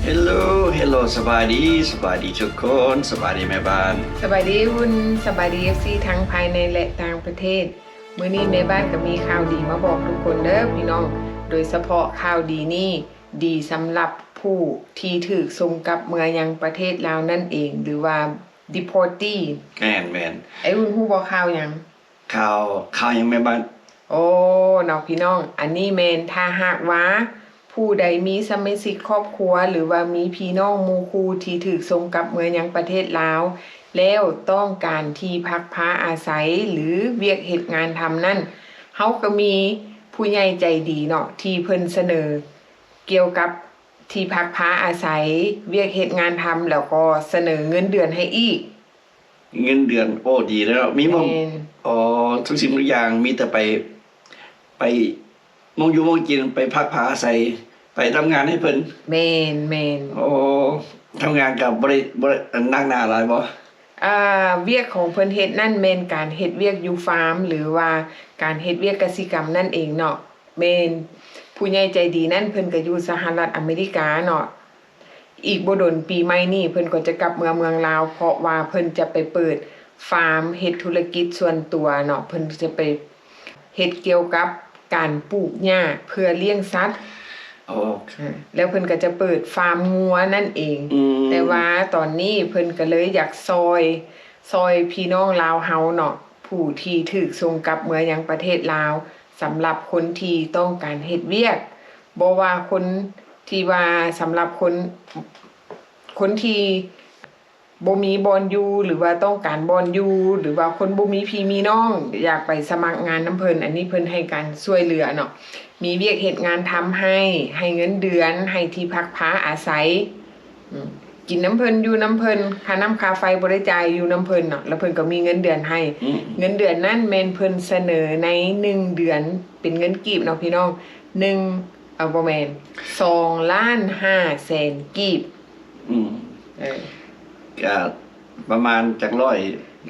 ເຮລໂລ ເຮລໂລ ສະບາຍດີ ສະບາຍດີທຸກຄົນ ສະບາຍດີແມ່ບ້ານ ສະບາຍດີອຸ່ນ ສະບາຍດີ ເອັຟຊີ ທັງພາຍໃນ ແລະ ຕ່າງປະເທດ. ມື້ນີ້ແມ່ບ້ານກໍມີຂ່າວດີມາບອກທຸກຄົນເດີພີ່ນ້ອງ, ໂດຍສະເພາະຂ່າວດີນີ້ດີສຳລັບຜູ້ທີ່ຖືກສົ່ງກັບເມືອຍັງປະເທດລາວນັ້ນເອງ ຫຼືວ່າ deportee. ແມ່ນໆ. ອ້າຍອຸ່ນຮູ້ບໍ່ຂ່າວຫຍັງ? ຂ່າວ ຂ່າວຫຍັງແມ່ບ້ານ? ໂອ້ ເນາະພີ່ນ້ອງ, ອັນນີ້ແມ່ນ ຖ້າຫາກວ່າຜູ້ໃດມີສະມາຊິກຄອບຄົວ ຫຼືວ່າມີພີ່ນ້ອງໝູ່ຄູ່ທີ່ຖືກສົ່ງກັບເມືອຍັງປະເທດລາວ ແລ້ວຕ້ອງການທີ່ພັກພາອາໄສ ຫຼື ວຽກເຮັດງານທຳນັ້ນ, ເຮົາກໍມີຜູ້ໃຫຍ່ໃຈດີເນາະ ທີ່ເພິ່ນສະເໜີກ່ຽວກັບທີ່ພັກພາອາໄສ, ວຽກເຮັດງານທຳ ແລ້ວກໍສະເໜີເງິນເດືອນໃຫ້ອີກ. ເງິນເດືອນ ໂອ້ ດີແລ້ວເນາະ ມີໝ່ອງ ແມ່ນ ອໍ ທຸກສິ່ງທຸກຢ່າງ ມີແຕ່ໄປ ໄປໝ່ອງຢູ່ໝ່ອງກິນ ໄປພັກພາອາໄສ ໄປທຳງານໃຫ້ເພິ່ນ. ແມ່ນ ແມ່ນ. ໂອ້ ທຳງານກໍບໍ່ໄດ້ ບໍ່ໄດ້ໜັກໜາຫຼາຍບໍ່? ອ່າ ວຽກຂອງເພິ່ນເຮັດນັ້ນແມ່ນການເຮັດວຽກຢູ່ຟາມ ຫຼືວ່າການເຮັດວຽກກະສິກຳນັ້ນເອງເນາະ. ແມ່ນ ຜູ້ໃຫຍ່ໃຈດີນັ້ນເພິ່ນກໍຢູ່ສະຫະລັດອາເມລິກາເນາະ. ອີກບໍ່ດົນປີໃໝ່ນີ້ເພິ່ນກໍຈະກັບເມືອເມືອງລາວ ເພາະວ່າເພິ່ນຈະໄປເປີດຟາມເຮັດທຸລະກິດສ່ວນຕົວເນາະ, ເພິ່ນຈະໄປເຮັດກ່ຽວກັບການປູກຫຍ້າເພື່ອລ້ຽງສັດ. ໂອເຄ. ແລ້ວເພິ່ນກໍຈະເປີດຟາມງົວນັ້ນເອງ. ອືມ. ແຕ່ວ່າຕອນນີ້ເພິ່ນກໍເລີຍຢາກຊ່ອຍ ຊ່ອຍພີ່ນ້ອງລາວເຮົາເນາະ ຜູ້ທີ່ຖືກສົ່ງກັບເມືອຍັງປະເທດລາວ, ສຳລັບຄົນທີ່ຕ້ອງການເຮັດວຽກ, ບໍ່ວ່າຄົນທີ່ວ່າ ສຳລັບຄົນ ຄົນທີ່ບໍ່ມີບ່ອນຢູ່ ຫຼືວ່າຕ້ອງການບ່ອນຢູ່ ຫຼືວ່າຄົນບໍ່ມີພີ່ມີນ້ອງ ຢາກໄປສະໝັກງານນຳເພິ່ນ, ອັນນີ້ເພິ່ນໃຫ້ການຊ່ວຍເຫຼືອເນາະ, ມີວຽກເຮັດງານທຳໃຫ້, ໃຫ້ເງິນເດືອນ, ໃຫ້ທີ່ພັກພາອາໄສ. ອືມ ກິນນຳເພິ່ນ ຢູ່ນຳເພິ່ນ, ຄ່ານ້ຳຄ່າໄຟບໍ່ໄດ້ຈ່າຍ ຢູ່ນຳເພິ່ນເນາະ, ແລ້ວເພິ່ນກໍມີເງິນເດືອນໃຫ້. ອືມ. ເງິນເດືອນນັ້ນແມ່ນເພິ່ນສະເໜີໃນໜຶ່ງເດືອນເປັນເງິນກີບເນາະພີ່ນ້ອງ, ໜຶ່ງ ເອົາ ບໍ່ແມ່ນ ສອງລ້ານຫ້າແສນກີບ. ອືມ. ເອີ ກະປະມານຈັກຮ້ອຍ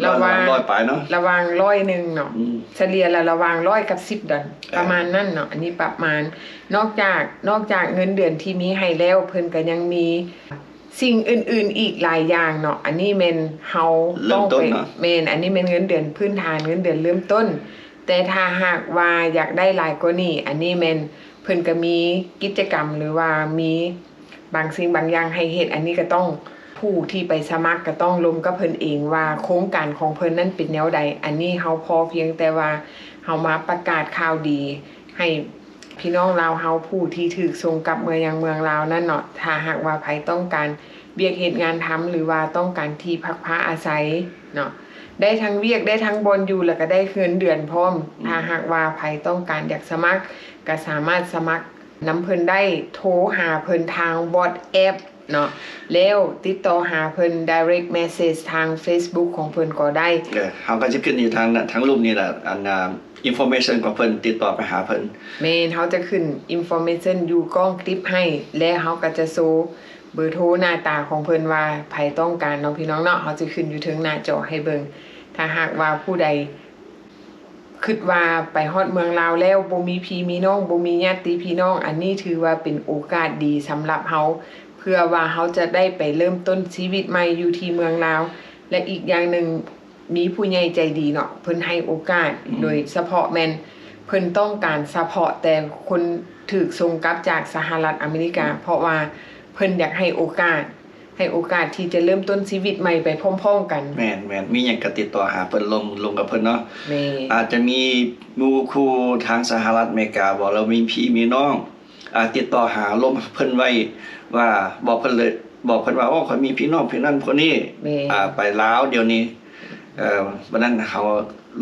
ລະຫວ່າງ ຮ້ອຍປາຍເນາະ, ລະຫວ່າງຮ້ອຍໜຶ່ງເນາະ. ອືມ. ສະເລ່ຍລະ ລະຫວ່າງຮ້ອຍກັບສິບດອນ ເອີ ປະມານນັ້ນເນາະ. ອັນນີ້ປະມານ ນອກຈາກ ນອກຈາກເງິນເດືອນທີ່ມີໃຫ້ແລ້ວ ເພິ່ນກໍຍັງມີສິ່ງອື່ນໆອີກຫຼາຍຢ່າງເນາະ. ອັນນີ້ແມ່ນເຮົາຕ້ອງໄປ ເລີ່ມຕົ້ນເນາະ. ແມ່ນ, ອັນນີ້ແມ່ນເງິນເດືອນພື້ນຖານ, ເງິນເດືອນເລີ່ມຕົ້ນ. ແຕ່ຖ້າຫາກວ່າຢາກໄດ້ຫຼາຍກວ່ານີ້, ອັນນີ້ແມ່ນເພິ່ນກໍມີກິດຈະກຳ ຫຼືວ່າມີ ບາງສິ່ງບາງຢ່າງໃຫ້ເຮັດ, ອັນນີ້ກໍຕ້ອງ ຜູ້ທີ່ໄປສະໝັກກໍຕ້ອງລົມກັບເພິ່ນເອງວ່າໂຄງການຂອງເພິ່ນນັ້ນເປັນແນວໃດ. ອັນນີ້ເຮົາພໍພຽງແຕ່ວ່າເຮົາມາປະກາດຂ່າວດີໃຫ້ພີ່ນ້ອງລາວເຮົາ ຜູ້ທີ່ຖືກສົ່ງກັບເມືອຍັງເມືອງລາວນັ້ນເນາະ, ຖ້າຫາກວ່າໃຜຕ້ອງການວຽກເຮັດງານທຳ ຫຼືວ່າຕ້ອງການທີ່ພັກພາອາໄສເນາະ, ໄດ້ທັງວຽກ ໄດ້ທັງບ່ອນຢູ່ ແລ້ວກໍໄດ້ເງິນເດືອນພ້ອມ. ອືມ. ຖ້າຫາກວ່າໃຜຕ້ອງການຢາກສະໝັກ ກໍສາມາດສະໝັກ ນຳເພິ່ນໄດ້, ໂທຫາເພິ່ນທາງ WhatsApp ເນາະ, ແລ້ວຕິດຕໍ່ຫາເພິ່ນ direct message ທາງ Facebook ຂອງເພິ່ນກໍໄດ້. ເອີ ເຮົາກໍຈະຂຶ້ນຢູ່ທາງ ທາງຮູບນີ້ລະ, ອັນ ອ່າ information ຂອງເພິ່ນ, ຕິດຕໍ່ໄປຫາເພິ່ນ. ແມ່ນ, ເຮົາຈະຂຶ້ນ information ຢູ່ກ້ອງຄລິບໃຫ້ ແລະ ເຮົາກໍຈະໂຊເບີໂທ ໜ້າຕາຂອງເພິ່ນວ່າໃຜຕ້ອງການເນາະ ພີ່ນ້ອງເນາະ, ເຮົາຈະຂຶ້ນຢູ່ເທິງໜ້າຈໍໃຫ້ເບິ່ງ. ຖ້າຫາກວ່າຜູ້ໃດ ຄິດວ່າໄປຮອດເມືອງລາວແລ້ວບໍ່ມີພີ່ມີນ້ອງ, ບໍ່ມີຍາດຕິພີ່ນ້ອງ, ອັນນີ້ຖືວ່າເປັນໂອກາດດີສຳລັບເຮົາ, ເພື່ອວ່າເຮົາຈະໄດ້ໄປເລີ່ມຕົ້ນຊີວິດໃໝ່ຢູ່ທີ່ເມືອງລາວ. ແລະ ອີກຢ່າງໜຶ່ງ ມີຜູ້ໃຫຍ່ໃຈດີເນາະ, ເພິ່ນໃຫ້ໂອກາດ, ອືມ ໂດຍສະເພາະແມ່ນເພິ່ນຕ້ອງການສະເພາະແຕ່ຄົນຖືກສົ່ງກັບຈາກສະຫະລັດອາເມລິກາ, ເພາະວ່າເພິ່ນຢາກໃຫ້ໂອກາດ. ໃຫ້ໂອກາດທີ່ຈະເລີ່ມຕົ້ນຊີວິດໃໝ່ໄປພ້ອມໆກັນ. ແມ່ນໆ ມີຫຍັງກໍຕິດຕໍ່ຫາເພິ່ນ, ລົມ ລົມກັບເພິ່ນເນາະ. ແມ່ນ. ອາດຈະມີໝູ່ຄູ່ທາງສະຫະລັດອາເມລິກາບໍ ແລ້ວມີພີ່ມີນ້ອງ ອາ ຕິດຕໍ່ຫາລົມເພິ່ນໄວ້ວ່າ ບອກເພິ່ນເລີຍ, ບອກເພິ່ນວ່າ ໂອ້ ຂ້ອຍມີພີ່ນ້ອງຜູ້ນັ້ນຜູ້ນີ້ ແມ່ນ. ອາ ໄປລາວດຽວນີ້ ເອີ ບັດນັ້ນເຮົາ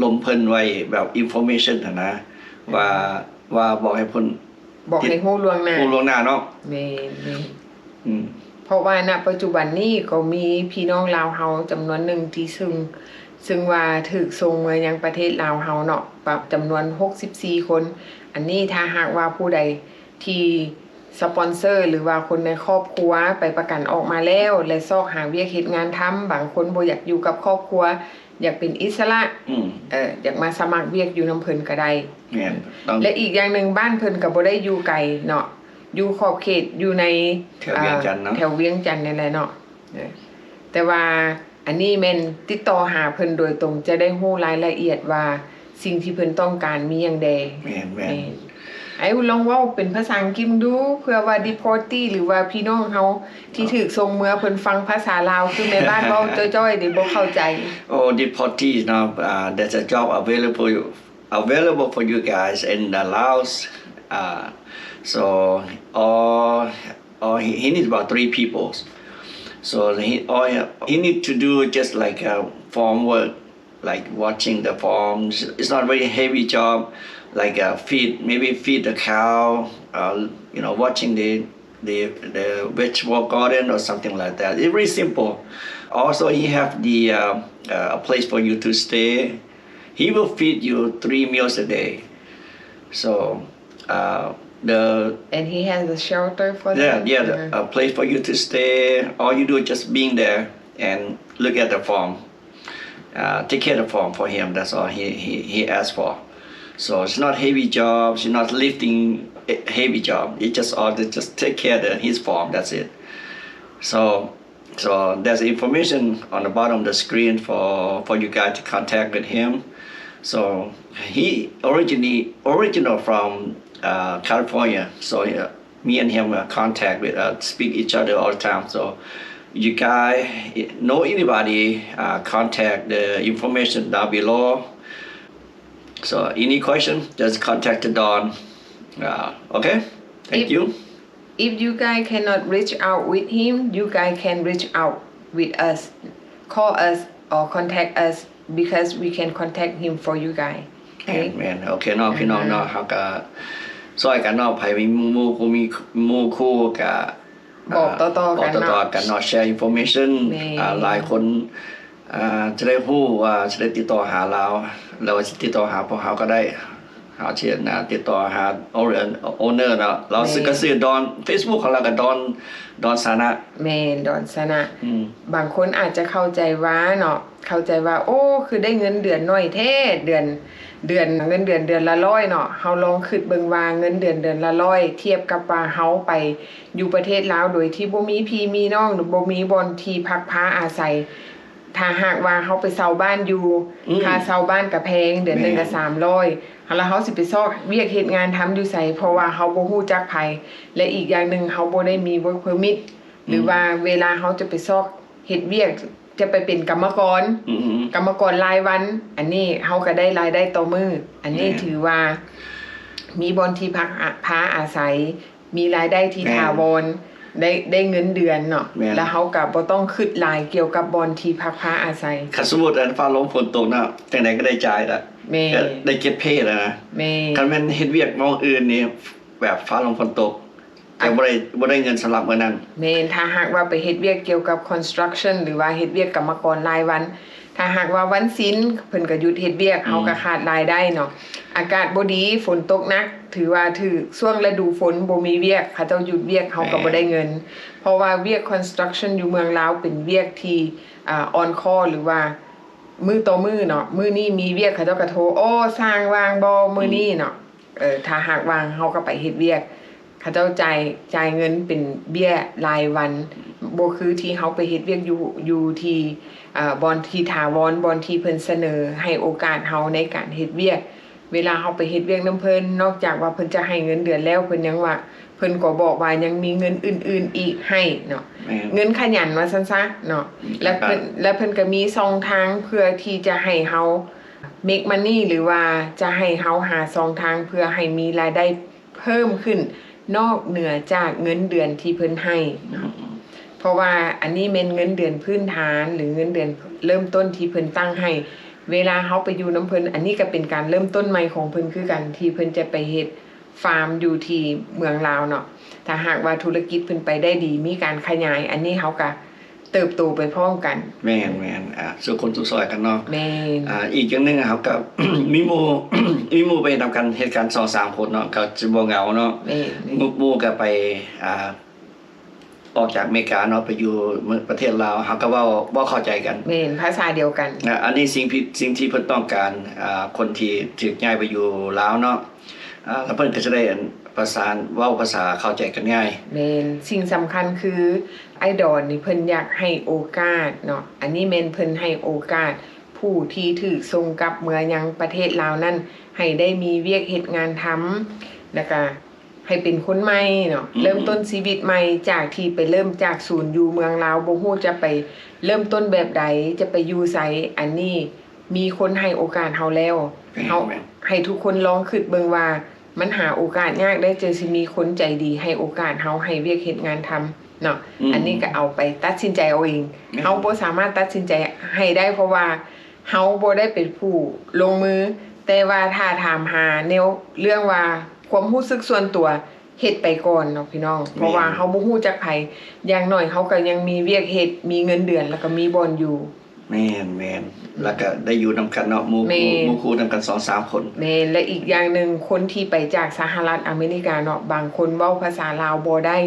ລົມເພິ່ນໄວ້ແບບ information ຫັ້ນນະ ວ່າ ວ່າບອກໃຫ້ເພິ່ນ ບອກໃຫ້ຮູ້ລ່ວງໜ້າ ຮູ້ລ່ວງໜ້າເນາະ. ແມ່ນໆ ອືມ ເພາະວ່ານະປັດຈຸບັນນີ້ກໍມີພີ່ນ້ອງລາວເຮົາຈຳນວນໜຶ່ງທີ່ ຊຶ່ງ ຊຶ່ງວ່າຖືກສົ່ງເມືອຍັງປະເທດລາວເຮົາເນາະ ປະ ຈຳນວນຫົກສິບສີ່ຄົນ. ອັນນີ້ຖ້າຫາກວ່າຜູ້ໃດທີ່ສະປອນເຊີ ຫຼືວ່າຄົນໃນຄອບຄົວໄປປະກັນອອກມາແລ້ວ ແລະ ຊອກຫາວຽກເຮັດງານທຳ, ບາງຄົນບໍ່ຢາກຢູ່ກັບຄອບຄົວ ຢາກເປັນອິດສະຫຼະ ອືມ ເອີ ຢາກມາສະໝັກວຽກຢູ່ນຳເພິ່ນກໍໄດ້. ແມ່ນ ຕ້ອງ ແລະ ອີກຢ່າງໜຶ່ງ ບ້ານເພິ່ນກໍບໍ່ໄດ້ຢູ່ໄກເນາະ, ຢູ່ຂອບເຂດ ຢູ່ໃນ ແຖວວຽງຈັນເນາະ ແຖວວຽງຈັນນີ້ແຫຼະເນາະ. ເອີ ແຕ່ວ່າອັນນີ້ແມ່ນຕິດຕໍ່ຫາເພິ່ນໂດຍຕົງ ຈະໄດ້ຮູ້ລາຍລະອຽດວ່າສິ່ງທີ່ເພິ່ນຕ້ອງການມີຫຍັງແດ່. ແມ່ນໆ ແມ່ນ. ອ້າຍອຸ ລອງເວົ້າເປັນພາສາອັງກິດດູ ເພື່ອວ່າ deportee ຫຼືວ່າພີ່ນ້ອງເຮົາທີ່ຖືກສົ່ງເມືອ ເພິ່ນຟັງພາສາລາວ ຄືແມ່ບ້ານເວົ້າຈ້ອຍໆ ເດ ບໍ່ເຂົ້າໃຈ. Oh, deportees now, uh, there's a job available available for you guys in the Laos. Uh, so all, all he, he needs about three people. So he all he, he need to do just like a farm work, like watching the farms. It's not very heavy job, like uh, feed maybe feed the cow, uh, you know, watching the the the vegetable garden or something like that. It's very simple. Also, he have the uh, uh, a place for you to stay. He will feed you three meals a day. So uh, the And he has a shelter for yeah them? Yeah, the, a place for you to stay. All you do is just being there and look at the farm. Uh, take care of the farm for him. That's all he, he, he asked for. So it's not heavy job. It's not lifting a heavy job. It's just all to just take care of the, his farm. That's it. So So there's information on the bottom of the screen for, for you guys to contact with him. So he originally original from uh, California. So uh, me and him uh, contact with uh, speak each other all the time. So you guys know anybody, uh, contact the information down below. So any question, just contact Don. Uh, okay, thank you. If you guys cannot reach out with him, you guys can reach out with us, call us or contact us because we can contact him for you guys. ແມ່ນໆ ໂອເຄເນາະ ພີ່ນ້ອງເນາະ ເຮົາກະຊ່ອຍກັນເນາະ ໃຜມີໝູ່ຄູ່ ມີໝູ່ຄູ່ກະ ບອກຕໍ່ໆກັນເນາະ ບອກຕໍ່ໆກັນເນາະ share information ອ່າ ຫຼາຍຄົນ ອ່າ ຈະໄດ້ຮູ້ວ່າຈະໄດ້ຕິດຕໍ່ຫາລາວ ແລ້ວຊິຕິດຕໍ່ຫາພວກເຮົາກໍໄດ້ ເຮົາຊິ ອ່າ ຕິດຕໍ່ຫາ owner ເນາະ ລາວຊື່ ກໍຊື່ດອນ Facebook ຂອງລາວກໍດອນ ດອນຊານະ ແມ່ນ ດອນຊານະ ອືມ ບາງຄົນອາດຈະເຂົ້າໃຈວ່າເນາະ ເຂົ້າໃຈວ່າ ໂອ້ ຄືໄດ້ເງິນເດືອນໜ້ອຍແທ້ ເດືອນ ເດືອນ ເງິນເດືອນເດືອນລະຮ້ອຍເນາະ ເຮົາລອງຄິດເບິ່ງວ່າເງິນເດືອນເດືອນລະຮ້ອຍ ທຽບກັບວ່າເຮົາໄປຢູ່ປະເທດລາວໂດຍທີ່ບໍ່ມີພີ່ມີນ້ອງ ຫຼື ບໍ່ມີບ່ອນທີ່ພັກພາອາໄສ ຖ້າຫາກວ່າເຮົາໄປເຊົ່າບ້ານຢູ່ ອືມ ຄ່າເຊົ່າບ້ານກະແພງ ເດືອນໜຶ່ງກະສາມຮ້ອຍ ແມ່ນ ແລ້ວເຮົາຊິໄປຊອກວຽກເຮັດງານທຳຢູ່ໃສ ເພາະວ່າເຮົາບໍ່ຮູ້ຈັກໃຜ ແລະ ອີກຢ່າງໜຶ່ງເຮົາບໍ່ໄດ້ມີ work permit ອືມ ຫຼືວ່າເວລາເຮົາຈະໄປຊອກເຮັດວຽກ ຈະໄປເປັນກຳມະກອນ ອືມ ກຳມະກອນລາຍວັນ ອັນນີ້ເຮົາກະໄດ້ລາຍໄດ້ຕໍ່ມື້ ອັນນີ້ ແມ່ນ ຖືວ່າມີບ່ອນທີ່ພັກອາ ພາອາໄສ ມີລາຍໄດ້ທີ່ ແມ່ນ ຖາວອນ ໄດ້ ໄດ້ເງິນເດືອນເນາະ ແມ່ນ ແລ້ວເຮົາກະບໍ່ຕ້ອງຄຶດຫຼາຍກ່ຽວກັບບ່ອນທີ່ພັກພາອາໄສ ຄັນສົມມຸດອັນຟ້າລົມຝົນຕົກນະ ຈັ່ງໃດກໍໄດ້ຈ່າຍລະ ແມ່ນ ກໍໄດ້ເກັບເພລະນະ ແມ່ນ ຄັນແມ່ນເຮັດວຽກໝ່ອງອື່ນນີ້ ແບບຟ້າລົມຝົນຕົກ ແຕ່ບໍ່ໄດ້ ບໍ່ໄດ້ເງິນສຳລັບມື້ນັ້ນ ແມ່ນ ຖ້າຫາກວ່າໄປເຮັດວຽກກ່ຽວກັບ construction ຫຼືວ່າເຮັດວຽກກຳມະກອນລາຍວັນ ຖ້າຫາກວ່າວັນສິນ ເພິ່ນກໍຢຸດເຮັດວຽກ ອືມ ເຮົາກໍຂາດລາຍໄດ້ເນາະ ອາກາດບໍ່ດີ ຝົນຕົກໜັກ ຖືວ່າຖືກຊ່ວງລະດູຝົນ ບໍ່ມີວຽກ ເຂົາເຈົ້າຢຸດວຽກ ເຮົາກໍ ແມ່ນ ບໍ່ໄດ້ເງິນ ເພາະວ່າວຽກ construction ຢູ່ເມືອງລາວເປັນວຽກທີ່ ອ່າ on call ຫຼືວ່າມື້ຕໍ່ມື້ເນາະ ມື້ນີ້ມີວຽກ ເຂົາເຈົ້າກໍໂທ ໂອ້ ຊ່າງວ່າງບໍ່ມື້ນີ້ເນາະ ອືມ ເອີ ຖ້າຫາກວ່າເຮົາກໍໄປເຮັດວຽກ ເຂົາເຈົ້າຈ່າຍ ຈ່າຍເງິນເປັນເບ້ຍລາຍວັນ ບໍ່ຄືທີ່ເຮົາໄປເຮັດວຽກຢູ່ ຢູ່ທີ່ ເອີ ບ່ອນທີ່ຖາວອນ ບ່ອນທີ່ເພິ່ນສະເໜີໃຫ້ໂອກາດເຮົາໃນການເຮັດວຽກ ເວລາເຮົາໄປເຮັດວຽກນຳເພິ່ນ ນອກຈາກວ່າເພິ່ນຈະໃຫ້ເງິນເດືອນແລ້ວ ເພິ່ນຍັງວ່າ ເພິ່ນກໍບອກວ່າຍັງມີເງິນອື່ນໆອີກໃຫ້ເນາະ ແມ່ນ ເງິນຂະຫຍັນວ່າຊັ້ນຊະເນາະ ອືມ ແລະເພິ່ນ ແລະເພິ່ນກໍມີຊ່ອງທາງເພື່ອທີ່ຈະໃຫ້ເຮົາ make money ຫຼືວ່າຈະໃຫ້ເຮົາຫາຊ່ອງທາງເພື່ອໃຫ້ມີລາຍໄດ້ເພີ່ມຂຶ້ນ ນອກເໜືອຈາກເງິນເດືອນທີ່ເພິ່ນໃຫ້ເນາະ ອືມ ເພາະວ່າອັນນີ້ແມ່ນເງິນເດືອນພື້ນຖານ ຫຼືເງິນເດືອນເລີ່ມຕົ້ນທີ່ເພິ່ນຕັ້ງໃຫ້ ເວລາເຮົາໄປຢູ່ນຳເພິ່ນ ອັນນີ້ກໍເປັນການເລີ່ມຕົ້ນໃໝ່ຂອງເພິ່ນຄືກັນ ທີ່ເພິ່ນຈະໄປເຮັດ ຟາມຢູ່ທີ່ເມືອງລາວເນາະ ຖ້າຫາກວ່າທຸລະກິດເພິ່ນໄປໄດ້ດີ ມີການຂະຫຍາຍ ອັນນີ້ເຮົາກະເຕີບໂຕໄປພ້ອມກັນ ແມ່ນໆ ອ່າ ສູ່ຄົນສູ່ຊ່ອຍກັນເນາະ ແມ່ນ ອ່າ ອີກຢ່າງໜຶ່ງ ເຮົາກະ ມີໝູ່ ມີໝູ່ໄປນຳກັນເຮັດການສອງສາມຄົນເນາະ ກະຈະບໍ່ເຫງົາເນາະ ແມ່ນໆ ໝູ່ ໝູ່ກະໄປ ອ່າ ອອກຈາກອາເມລິກາເນາະ ໄປຢູ່ປະເທດລາວ ເຮົາກໍເວົ້າ ເວົ້າເຂົ້າໃຈກັນ ແມ່ນ ພາສາດຽວກັນ ອາ ອັນນີ້ສິ່ງທີ່ ສິ່ງທີ່ເພິ່ນຕ້ອງການ ອາ ຄົນທີ່ຖືກຍ້າຍໄປຢູ່ລາວເນາະ ອາ ແລ້ວເພິ່ນກໍຈະໄດ້ອັນ ປະສານເວົ້າພາສາເຂົ້າໃຈກັນງ່າຍ. ແມ່ນ. ສິ່ງສຳຄັນຄືອ້າຍດອນນີ້ເພິ່ນຢາກໃຫ້ໂອກາດເນາະ, ອັນນີ້ແມ່ນເພິ່ນໃຫ້ໂອກາດຜູ້ທີ່ຖືກສົ່ງກັບເມືອຍັງປະເທດລາວນັ້ນ ໃຫ້ໄດ້ມີວຽກເຮັດງານທຳ ແລ້ວກະໃຫ້ເປັນຄົນໃໝ່ເນາະ, ອືມ ເລີ່ມຕົ້ນຊີວິດໃໝ່ ຈາກທີ່ໄປເລີ່ມຈາກສູນຢູ່ເມືອງລາວ ບໍ່ຮູ້ຈະໄປເລີ່ມຕົ້ນແບບໃດ ຈະໄປຢູ່ໃສ. ອັນນີ້ມີຄົນໃຫ້ໂອກາດເຮົາແລ້ວ ແມ່ນ ເຮົາ ແມ່ນ ໃຫ້ທຸກຄົນລອງຄິດເບິ່ງວ່າ ມັນຫາໂອກາດຍາກເດ້ ຈຶ່ງຊິມີຄົນໃຈດີໃຫ້ໂອກາດເຮົາ ໃຫ້ວຽກເຮັດງານທຳເນາະ. ອືມ ອັນນີ້ກໍເອົາໄປຕັດສິນໃຈເອົາເອງ. ແມ່ນ. ເຮົາບໍ່ສາມາດຕັດສິນໃຈໃຫ້ໄດ້ ເພາະວ່າເຮົາບໍ່ໄດ້ເປັນຜູ້ລົງມື, ແຕ່ວ່າຖ້າຖາມຫາແນວເລື່ອງວ່າຄວາມຮູ້ສຶກສ່ວນຕົວ ເຮັດໄປກ່ອນເນາະພີ່ນ້ອງ. ແມ່ນ. ເພາະວ່າເຮົາບໍ່ຮູ້ຈັກໃຜ, ຢ່າງໜ້ອຍເຮົາກໍຍັງມີວຽກເຮັດ, ມີເງິນເດືອນ ແລ້ວກໍມີບ່ອນຢູ່. ແມ່ນໆ ອືມ ແລ້ວກໍໄດ້ຢູ່ນຳກັນເນາະ ໝູ່ ແມ່ນ ໝູ່ຄູ່ນຳກັນສອງສາມຄົນ. ແມ່ນ. ແລະ ອີກຢ່າງໜຶ່ງ ຄົນທີ່ໄປຈາກສະຫະລັດອາເມລິກາເນາະ ບາງຄົນເວົ້າພາສາລາວບໍ່ໄດ້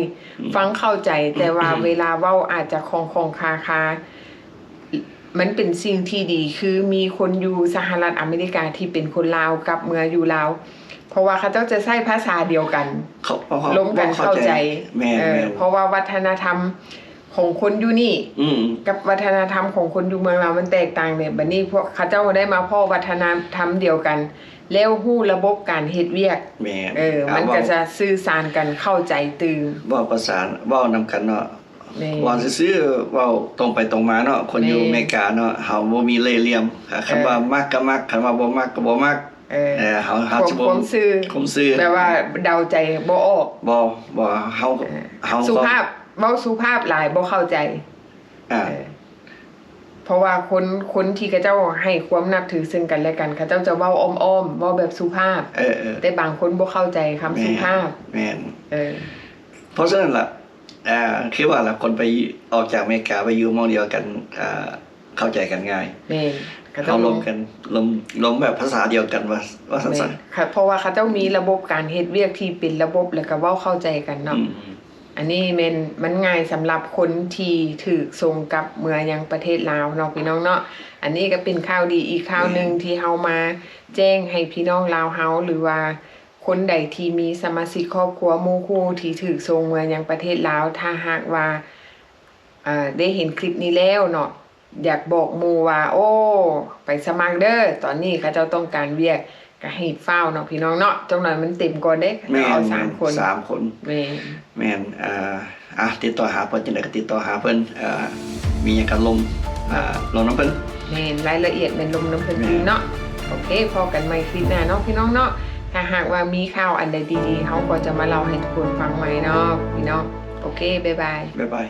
ອືມ ຟັງເຂົ້າໃຈ ແຕ່ວ່າເວລາເວົ້າອາດຈະຂ້ອງໆຄາໆ. ມັນເປັນສິ່ງທີ່ດີ ຄືມີຄົນຢູ່ສະຫະລັດອາເມລິກາທີ່ເປັນຄົນລາວກັບເມືອຢູ່ລາວ ເພາະວ່າເຂົາເຈົ້າຈະໃຊ້ພາສາດຽວກັນ ເຂົາ ເຂົາ ລົມກັນເຂົ້າໃຈ. ແມ່ນໆ ເອີ ເພາະວ່າວັດທະນະທຳ ຂອງຄົນຢູ່ນີ້ ອືມ ກັບວັດທະນະທຳຂອງຄົນຢູ່ເມືອງລາວມັນແຕກຕ່າງເດ້. ບັດນີ້ພວກເຂົາເຈົ້າໄດ້ມາພໍ້ວັດທະນະທຳດຽວກັນ ແລ້ວຮູ້ລະບົບການເຮັດວຽກ ແມ່ນ ເອີ ມັນກໍຈະສື່ສານກັນເຂົ້າໃຈຕື່ມ ເວົ້າປະສານ ເວົ້ານຳກັນເນາະ. ແມ່ນ ເວົ້າຊື່ໆ ເວົ້າຕົງໄປຕົງມາເນາະ ຄົນຢູ່ ແມ່ນ ອາເມລິກາເນາະ ເຮົາບໍ່ມີເລ່ຫຼ່ຽມ ເອີ ຄັນວ່າມັກກໍມັກ ຄັນວ່າບໍ່ມັກກໍບໍ່ມັກ. ເອີ ເອີ ເຮົາ ເຮົາຈະບໍ່ ຄວາມຊື່ ຄວາມຊື່ ແບບວ່າເດົາໃຈບໍ່ອອກ. ບໍ່ ບໍ່ ເຮົາ ເອີ ເຮົາ ສຸພາບ ເວົ້າສຸພາບຫຼາຍບໍ່ເຂົ້າໃຈ. ອ່າ ເອີ ເພາະວ່າຄົນ ຄົນທີ່ເຂົາເຈົ້າໃຫ້ຄວາມນັບຖືເຊິ່ງກັນແລະກັນ ເຂົາເຈົ້າຈະເວົ້າອ້ອມໆ ເວົ້າແບບສຸພາບ. ເອີໆ ແຕ່ບາງຄົນບໍ່ເຂົ້າໃຈຄຳສຸພາບ. ແມ່ນ ແມ່ນ ເອີ ເພາະສະນັ້ນລະ ອ່າ ຄືວ່າລະ ຄົນໄປ ອອກຈາກອາເມລິກາໄປຢູ່ໝ່ອງດຽວກັນ ອ່າ ເຂົ້າໃຈກັນງ່າຍ. ແມ່ນ ເຂົາເຈົ້າ ເຮົາລົມກັນ ລົມ ລົມແບບພາສາດຽວກັນ ວ່າ ວ່າຊັ້ນຊະ. ແມ່ນ ເພາະວ່າເຂົາເຈົ້າມີລະບົບການເຮັດວຽກທີ່ເປັນລະບົບ ແລ້ວກໍເວົ້າເຂົ້າໃຈກັນເນາະ. ອືມ ອັນນີ້ແມ່ນ ມັນງ່າຍສຳລັບຄົນທີ່ຖືກສົ່ງກັບເມືອຍັງປະເທດລາວເນາະ ພີ່ນ້ອງເນາະ. ອັນນີ້ກໍເປັນຂ່າວດີອີກຂ່າວໜຶ່ງ ແມ່ນ ທີ່ເຮົາມາແຈ້ງໃຫ້ພີ່ນ້ອງລາວເຮົາ ຫຼືວ່າຄົນໃດທີ່ມີສະມາຊິກຄອບຄົວ ໝູ່ຄູ່ທີ່ຖືກສົ່ງເມືອຍັງປະເທດລາວ ຖ້າຫາກວ່າ ເອີ ໄດ້ເຫັນຄລິບນີ້ແລ້ວເນາະ ຢາກບອກໝູ່ວ່າ ໂອ້ ໄປສະໝັກເດີ ຕອນນີ້ເຂົາເຈົ້າຕ້ອງການວຽກ ກໍໃຫ້ຟ້າວເນາະ ພີ່ນ້ອງເນາະ. ຈັກໜ້ອຍມັນເຕັມກ່ອນເດ້ ເຂົາເຈົ້າເອົາສາມຄົນ ສາມຄົນ. ແມ່ນ ແມ່ນ. ອ່າ ອ່ະ ຕິດຕໍ່ຫາເພິ່ນ ຈັ່ງໃດກໍຕິດຕໍ່ຫາເພິ່ນ ເອີ ມີຫຍັງກໍລົມ ອ່າ ລົມນຳເພິ່ນ. ແມ່ນ ລາຍລະອຽດແມ່ນລົມນຳເພິ່ນຕື່ມເນາະ. ໂອເຄ ພໍ້ກັນໃໝ່ຄລິບໜ້າເນາະ ພີ່ນ້ອງເນາະ. ຖ້າຫາກວ່າມີຂ່າວອັນໃດດີໆ ເຮົາກໍຈະມາເລົ່າໃຫ້ທຸກຄົນຟັງໃໝ່ເນາະ ພີ່ນ້ອງ. ໂອເຄ ບາຍບາຍ ບາຍບາຍ.